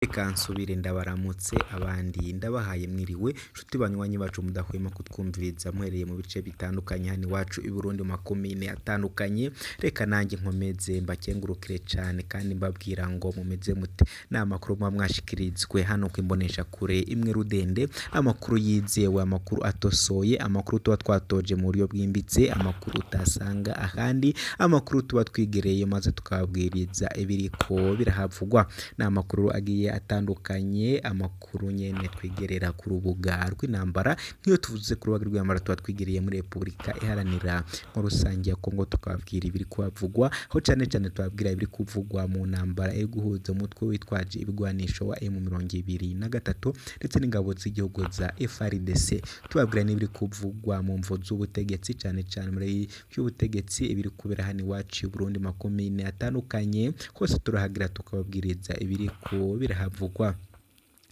Reka nsubire ndabaramutse abandi ndabahaye mwiriwe nshuti banywanyi bacu mudahwema kutwumviriza muhereye mu bice bitandukanye hano iwacu i Burundi mu makomine atandukanye. Reka nanjye nkomeze mbakengurukire cane kandi mbabwira ngo mumeze mute. Ni amakuru muba mwashikirijwe hano kw'imbonesha kure imwe rudende, amakuru yizewe, amakuru atosoye, amakuru tuba twatoje mu buryo bwimbitse, amakuru utasanga ahandi, amakuru tuba twigereye maze tukababwiriza ibiriko birahavugwa. Ni amakuru agiye atandukanye, amakuru nyene twigerera ku rubuga rw'intambara. Nk'iyo tuvuze ku rubuga rw'intambara tuba twigereye muri Repubulika Iharanira nko rusange ya Kongo, tukababwira ibiri kuhavugwa, aho cane cane tubabwira ibiri kuvugwa mu ntambara iri guhuza umutwe witwaje ibigwanisho wa M23 ndetse n'ingabo z'igihugu za FARDC. Tubabwira n'ibiri kuvugwa mu mvo z'ubutegetsi, cane cane muri vy'ubutegetsi ibiri kubera hano iwacu i Burundi mu makomine atandukanye, hose turahagira tukababwiriza ibiriko birahavugwa.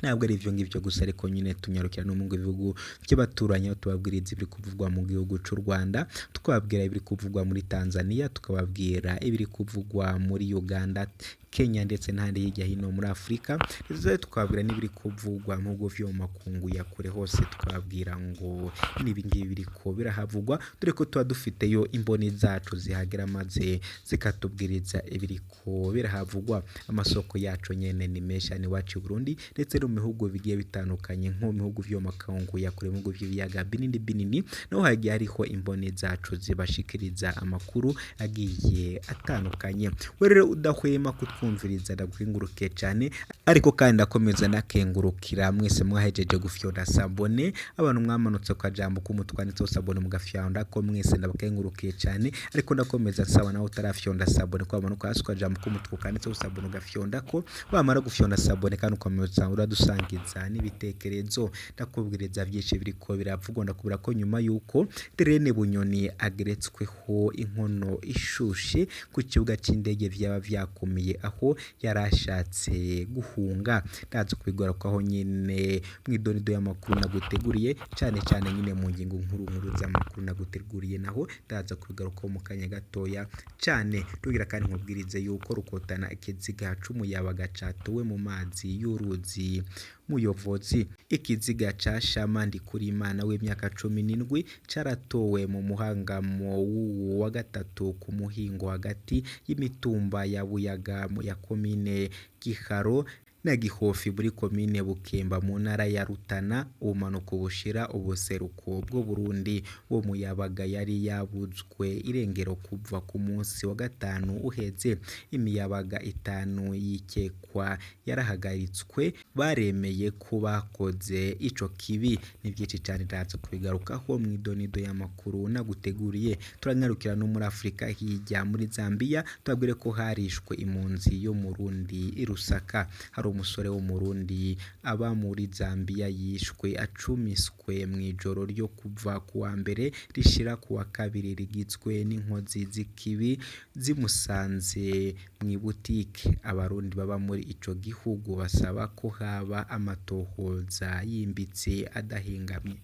Ntabwo ari ivyo ngivyo gusa ariko nyene tunyarukira no mu bihugu vy'abaturanyi, aho tubabwiriza ibiri kuvugwa mu gihugu c'u Rwanda, tukababwira ibiri kuvugwa muri Tanzania, tukababwira ibiri kuvugwa muri Uganda, Kenya ndetse n'ahandi hirya hino muri Afurika, ndetse tukababwira n'ibiri kuvugwa mu bihugu vyo mu makungu ya kure hose, tukababwira ngo n'ibi ngibi biriko birahavugwa, dore ko tuba dufiteyo imboni zacu zihagera maze zikatubwiriza ibiriko birahavugwa. Amasoko yacu nyene ni menshi hano iwacu i Burundi ndetse no mu bihugu bigiye bitandukanye, nko mu bihugu vyo mu makungu ya kure, mu bihugu vy'ibiyaga binini binini, naho hagiye hariho imboni zacu zibashikiriza amakuru agiye atandukanye. We rero udahwema kutwumviriza ndagukengurukiye cane, ariko kandi ndakomeza nakengurukira mwese mwahejeje gufyonda sabone, abantu mwamanutse ku kajambo k'umutwe handitseho sabone mugafyonda ko mwese ndabakengurukiye cane, ariko ndakomeza nsaba nawe utarafyonda sabone ko wamanuka hasi ku kajambo k'umutuku kanditseho sabone ugafyonda ko, wamara gufyonda sabone kandi ukomeza uradusangiza n'ibitekerezo. Ndakubwiriza vyinshi biriko biravugwa, ndakubwira ko nyuma yuko Derene Bunyoni ageretsweho inkono ishushe ku kibuga c'indege vyaba vyakomeye aho yarashatse guhunga. Ndaza kubigarukaho nyene mw'idonido y'amakuru naguteguriye, cane cane nyene mu ngingo nkuru nkuru z'amakuru naguteguriye, naho ndaza kubigarukaho mu kanya gatoya cane. Ntugira kandi nkubwirize yuko Rukotana ikiziga c'umuyabaga catowe mu mazi y'uruzi Muyovozi. Ikiziga ca Shama Ndikurimana w'imyaka 17 caratowe mu muhangamo w'uwu wa gatatu ku muhingo hagati y'imitumba ya Buyaga ya komine Giharo na Gihofi muri komine Bukemba mu ntara ya Rutana, ubumanuko bushira ubuseruko bw'Uburundi. Uwo muyabaga yari yabuzwe irengero kuva ku munsi wa gatanu uheze. Imiyabaga itanu yikekwa yarahagaritswe, baremeye ko bakoze ico kibi. Ni vyinshi cane ndaza kubigarukaho mw'idonido y'amakuru naguteguriye. Turanyarukira no muri Afurika hirya muri Zambia, tubabwire ko harishwe impunzi yo mu Burundi i Lusaka. Hari umusore w'Umurundi aba muri Zambia yishwe acumiswe mw'ijoro ryo kuva kuwa mbere rishira kuwa kabiri, rigizwe n'inkozi z'ikibi zimusanze mw'ibutike. Abarundi baba muri ico gihugu basaba ko haba amatohoza yimbitse adahengamye.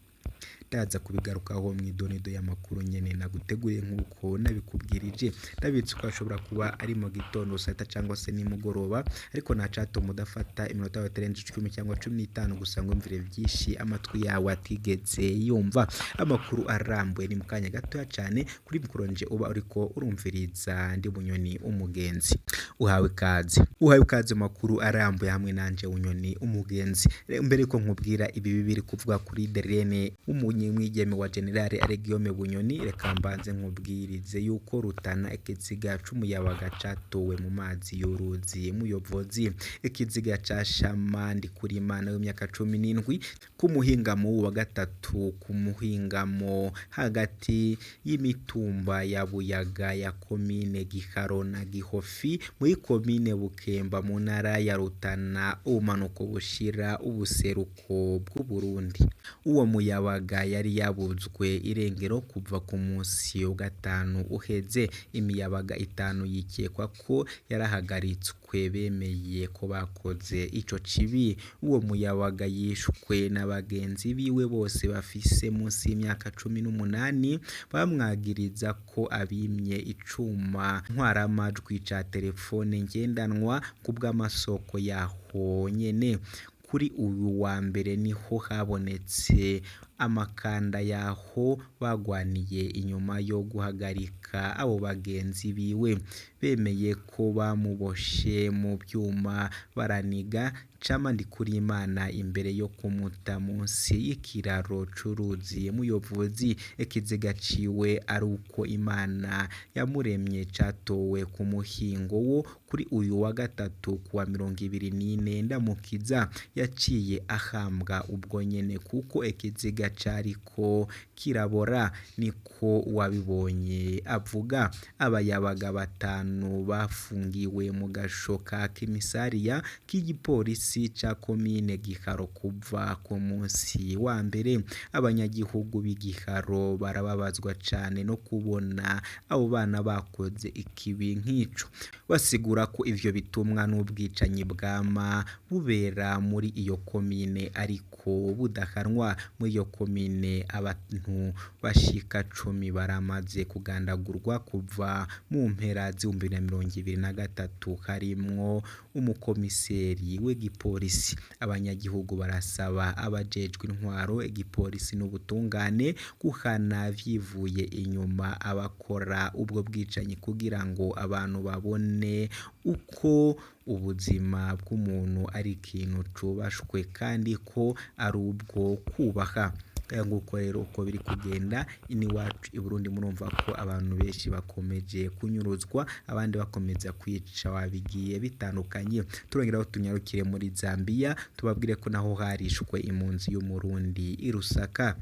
Ndaza kubigarukaho mw'idonido y'amakuru nyene naguteguriye nk'uko nabikubwirije. Ndabitse ko ashobora kuba ari mu gitondo saa sita cangwa se nimugoroba, ariko ntacatuma udafata iminota yawe itarenze 10 cyangwa 15 gusa ngo wumvire vyinshi amatwi yawe atigeze yumva. Amakuru arambuye ni mu kanya gatoya cane kuri mikoro nje uba uriko urumviriza ndi Bunyoni umugenzi. Uhawe ikaze, uhawe ikaze mu makuru arambuye hamwe nanje Bunyoni umugenzi. Mbere yuko nkubwira ibi biri kuvuga kuri Derene w'umunyamwigeme wa General Guillaume Bunyoni, reka mbanze nkubwirize yuko Rutana ikiziga c'umuyabaga catowe mu mazi y'uruzi Muyovozi. Ikiziga ca Shama Ndikurimana w'imyaka 17 ku muhingamo wa gatatu ku muhingamo hagati y'imitumba ya Buyaga ya komine Giharo na Gihofi muri komine Bukemba mu ntara ya Rutana, ubumanuko bushira ubuseruko bw'Uburundi. Uwo muyabaga yari yabuzwe irengero kuva ku munsi wa gatanu uheze. Imiyabaga 5 yikekwa ko yarahagaritswe bemeye ko bakoze ico kibi. Uwo muyabaga yishwe na bagenzi biwe bose bafise munsi y'imyaka 18, bamwagiriza ko abimye icuma ntwaramajwi ca telefone ngendanwa kubw'amasoko yaho nyene. Kuri uyu wa mbere niho habonetse amakanda yaho bagwaniye inyuma yo guhagarika abo bagenzi biwe. Bemeye ko bamuboshe mu vyuma baraniga Cama Ndikurimana imbere yo kumuta munsi y'ikiraro c'uruzi Muyovozi. Ikiziga ciwe ari uko Imana yamuremye catowe ku muhingo wo kuri uyu wa gatatu kuwa 24 Ndamukiza. Yaciye ahambwa ubwo nyene kuko ikiziga cariko kirabora, niko uwabibonye avuga. Abayabaga 5 bafungiwe mu gasho ka Kimisariya k'igipolisi ca komine Giharo kuva ku munsi wa mbere. Abanyagihugu b'Igiharo barababazwa cane no kubona abo bana bakoze ikibi nk'ico. Basigura ko ivyo bitumwa n'ubwicanyi bwama bubera muri iyo komine ariko budahanwa. Muri iyo komine abantu bashika 10 baramaze kugandagurwa kuva mu mpera z'ibihumbi bibiri na mirongo ibiri na gatatu, harimwo umukomiseri w'igipolisi. Abanyagihugu barasaba abajejwe intwaro, igipolisi n'ubutungane guhana vyivuye inyuma abakora ubwo bwicanyi kugira ngo abantu babone uko ubuzima bw'umuntu ari ikintu cubashwe kandi ko ari ubwo kubaha. Nguko rero uko biri kugenda iniwacu i Burundi, murumva ko abantu benshi bakomeje kunyuruzwa, abandi bakomeza kwica wabigiye bitandukanye. Turongeraho tunyarukire muri Zambia, tubabwire ko naho harishwe impunzi y'Umurundi i Lusaka.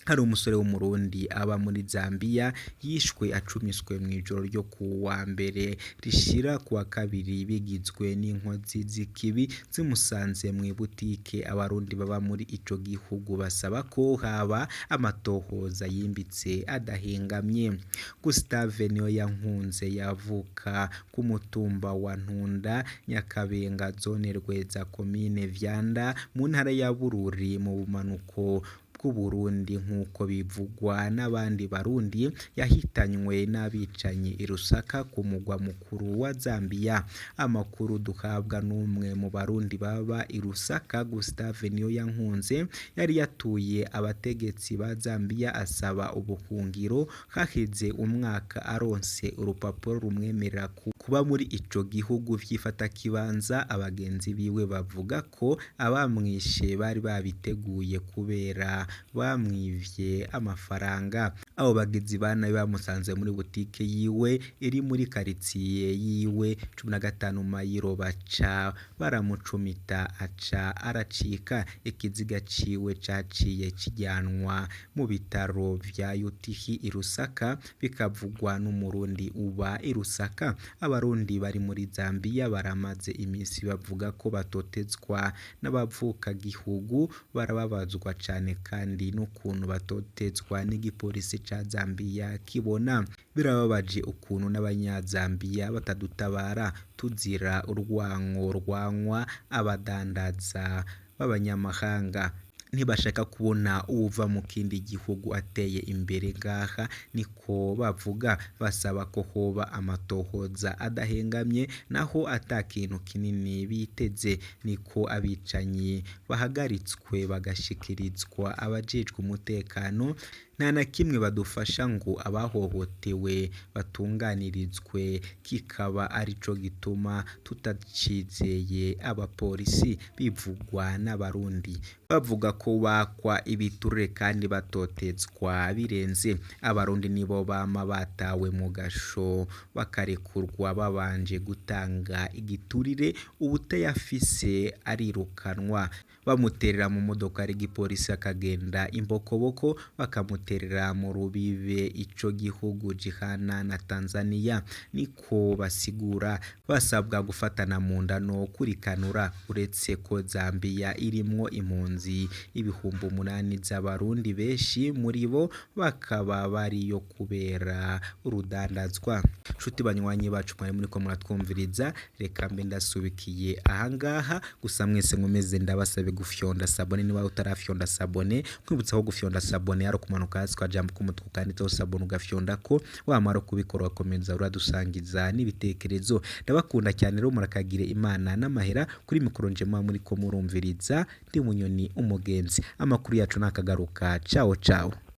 Hari umusore w'Umurundi aba muri Zambia yishwe acumiswe mw'ijoro ryo kuwa mbere rishira kuwa kabiri, bigizwe n'inkozi z'ikibi zimusanze mw'ibutike. Abarundi baba muri ico gihugu basaba ko haba amatohoza yimbitse adahengamye. Gustave Niyoyankunze yavuka ku mutumba wa Ntunda, Nyakabenga, zone Rweza, komine Vyanda, mu ntara ya Bururi mu bumanuko bw'Uburundi, nk'uko bivugwa n'abandi Barundi. Yahitanywe n'abicanyi i Lusaka ku mugwa mukuru wa Zambia. Amakuru duhabwa n'umwe mu Barundi baba i Lusaka, Gustave Niyoyankunze yari yatuye abategetsi ba Zambia asaba ubuhungiro. Haheze umwaka aronse urupapuro rumwemerera kuba muri ico gihugu vy'ifatakibanza. Abagenzi biwe bavuga ko abamwishe bari babiteguye kubera bamwivye amafaranga. Abo bagizi ba nabi bamusanze muri butike yiwe iri muri karitsiye yiwe 15 mayiro, baca baramucumita aca aracika. Ikiziga ciwe caciye kijyanwa mu bitaro vya Yutihi i Lusaka, bikavugwa n'Umurundi uba i Lusaka. Abarundi bari muri Zambia baramaze imisi bavuga ko batotezwa n'abavukagihugu, barababazwa cane kandi n'ukuntu batotezwa n'igipolisi ca Zambia kibona. Birababaje ukuntu n'abanyazambiya batadutabara, tuzira urwanko rwankwa abadandaza b'abanyamahanga. Ntibashaka kubona uwuva mu kindi gihugu ateye imbere ngaha, niko bavuga. Basaba ko hoba amatohoza adahengamye, naho ata kintu kinini biteze. Niko abicanyi bahagaritswe bagashikirizwa abajejwe umutekano. Nta na kimwe badufasha ngo abahohotewe batunganirizwe, kikaba arico gituma tutacizeye abapolisi, bivugwa n'Abarundi. Bavuga ko bakwa ibiturire kandi batotezwa birenze. Abarundi nibo bama batawe mu gasho bakarekurwa babanje gutanga igiturire, uwutayafise arirukanwa. Bamuterera mu modoka y'igipolisi akagenda imbokoboko, bakamuterera mu rubibe ico gihugu gihana na Tanzania, niko basigura. Basabwa gufatana mu nda no kurikanura. Uretse ko Zambia irimwo impunzi 8,000 z'abarundi, benshi muri bo bakaba bariyo kubera urudandazwa. Nshuti banywanyi bacu mwari muriko muratwumviriza, reka mbe ndasubikiye ahangaha. Gusa mwese nkomeze ndabasabe gufyonda sabone niba utarafyonda sabone, nkwibutsa ko gufyonda sabone ari ukumanuka hasi kwa jambo k'umutuku kanditseho sabone ugafyondako, wamara kubikora ugakomeza uradusangiza n'ibitekerezo. Ndabakunda cyane rero, murakagire Imana n'amahera. Kuri mikoro nje muba muriko murumviriza ndi Munyoni umugenzi. Amakuru yacu nakagaruka. Ciao ciao.